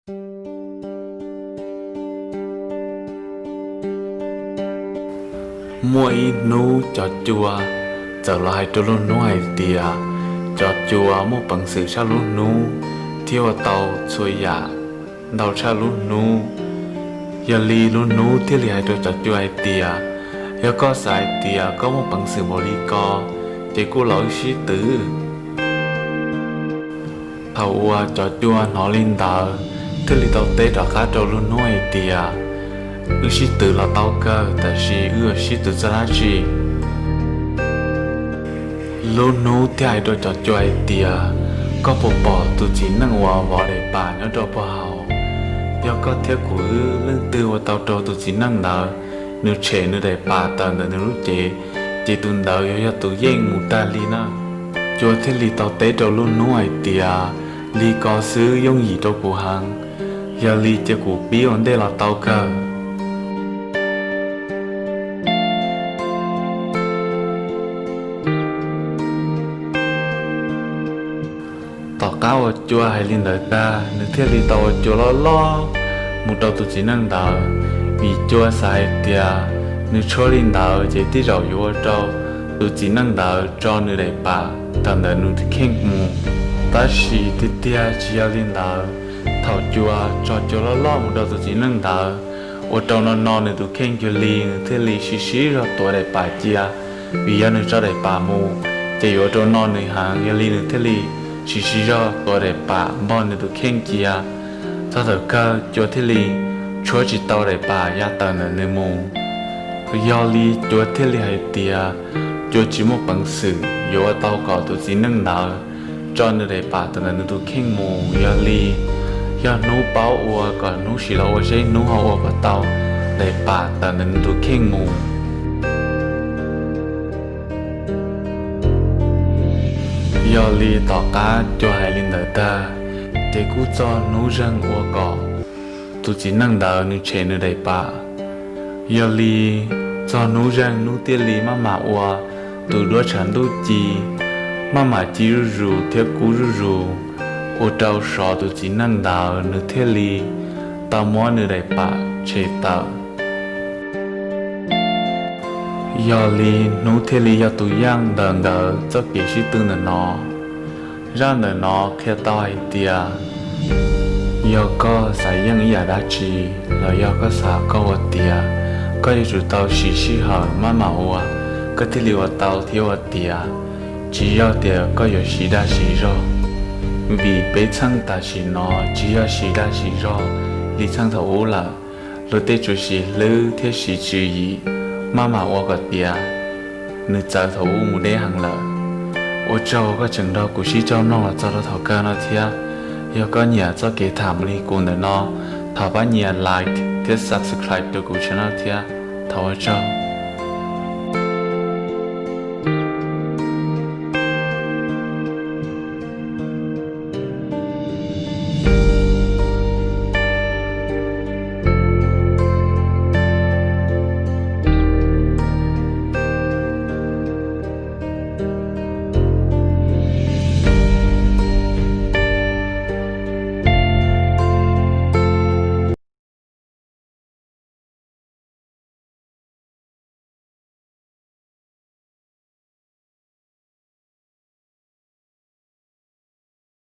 Muaj ib hnub cov cua txawm los hais rau lub hnub hais tias cov cua muaj peev xwm tshaj lub hnub thiab ua tau txhua yam ntau tshaj lub hnub. Yog li lub hnub thiaj li hais rau cov cua hais tias, yog koj xav hais tias koj muaj peev xwm npaum li ko, ces kuj los wb sib twv. Thaum uas cov cua hnov li ntawd, thiaj li tau teb rov qab rau lub hnub hais tias, wb sib twv los tau kawg, tab sis wb yuav sib twv txog dab tsi? Lub hnub thiaj hais rau cov cua hais tias, koj puas pom tus txiv neej uas vov daim pam nyob rau puag hauv? Yog koj thiab kuv wb leej twg ua tau rau tus txiv neej ntawd, nws tshem nws daim pam tawm ntawm nws lub cev, ces tus ntawd yuav yog tus yeej mus tag li na. Cua thiaj li tau teb rau lub hnub hais tias, li ko xwb yooj yim rau kuv heev, yog li cia kuv pib ua ntej los tau kawg. Tom qab uas cua hais li ntawd tag, nws thiaj li tau ua cua loj loj mus rau tus txiv neej ntawd, vim cua xav hais tias nws tshuab li ntawd ces tej zaum yuav ua rau tus txiv neej ntawd tso nws daim pam tawm ntawm nws tus kheej mus. Tab sis tiag tiag tsis yog li ntawd, thaum cua tso cua loj loj mus rau tus txiv neej ntawd, ua rau no no nws tus kheej cuag li, nws thiaj li siv siv zog tuav daim pam cia, vim yog nws tso daim pam mus ces yuav ua rau no nws heev, yog li nws thiaj li siv siv zog tuav daim pam npog nws tus kheej cia. Txog thaum kawg cua thiaj li tshuab tsis tau daim pam ya tawm ntawm nws mus. Yog li cua thiaj li hais tias cua tsis muaj peev xwm yuav ua tau kom tus txiv neej ntawd tso nws daim pam tawm ntawm nws tus kheej mus, yog li yog hnub paub ua kom hnub sim los ua seb hnub ho ua puas tau daim pam tawm ntawm nws tus kheej mus. Yog li tom qab cua hais li ntawd tag, ces kuj txog hnub zeeg ua kom tus txiv neej ntawd nws tshem nws daim pam. Yog li txog hnub zeeg hnub thiaj li maj mam ua tus duab tshav ntuj ci, maj mam ci zuj zus thiab kub zuj zus, ua rau sov tus txiv neej ntawd nws thiaj li tau muab nws daim pam tshem tawm. Yog li hnub thiaj li yog tus yaj ntawm nkawd txoj kev sib tw ntawm no. Zaj ntawm no qhia tau hais tias yog koj xav yeej ib yam dab tsi, los yog koj xav koj ua tiav, koj yuav tsum tau siv sij hawm maj mam ua, koj thiaj li ua tau thiab ua tiav. Tsis yog tias koj yuav siv dag siv zog, vim peb txheej tam sim no tsis yog siv dag siv zog li txheej thaum ub lawm. Luag tej tsuas siv hlwb thiab siv tswv yim maj mam ua kom tiav, nws txawv thaum ub mus deb heev lawm. Ua tsaug koj tseem nrog kuv sib cog mloog los txog rau thaum kawg no thiab. Yog koj nyiam txoj kev tham li kuv ntawm no, thov pab nias like thiab subscribe rau kuv channel thiab. Thov ua tsaug.